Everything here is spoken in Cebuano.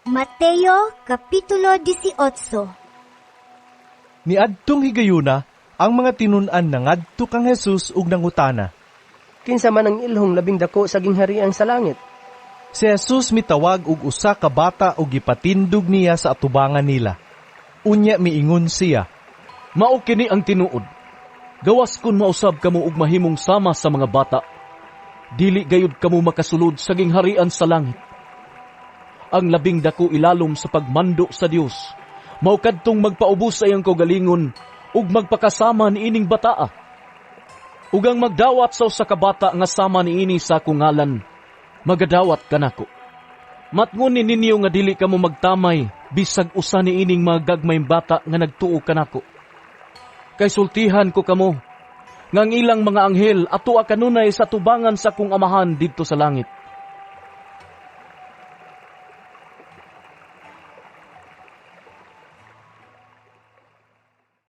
Mateo Kapitulo 18. Niadtong higayuna, ang mga tinun-an nangadto kang Jesus ug nangutana. Kinsa man ang ilhong labing dako sa gingharian sa langit? Si Jesus mitawag og usa ka bata ug gipatindog niya sa atubangan nila. Unya miingon siya, "Mao kini ang tinuod. Gawas kun mausab kamo ug mahimong sama sa mga bata, dili gayud kamo makasulod sa gingharian sa langit. Ang labing dako ilalom sa pagmando sa Dios mao kadtong magpaubos sa iyang kaugalingon ug magpakasama niining bataa. Ug ang magdawat sa usa ka bata nga sama niini sa akong ngalan, magadawat kanako. Matngon ni ninyo nga dili kamo magtamay bisag usa niining mga gagmayng bata nga nagtuo kanako. Kay sultihan ko kamo, nga ang ilang mga anghel atua kanunay sa tubangan sa akong Amahan didto sa langit."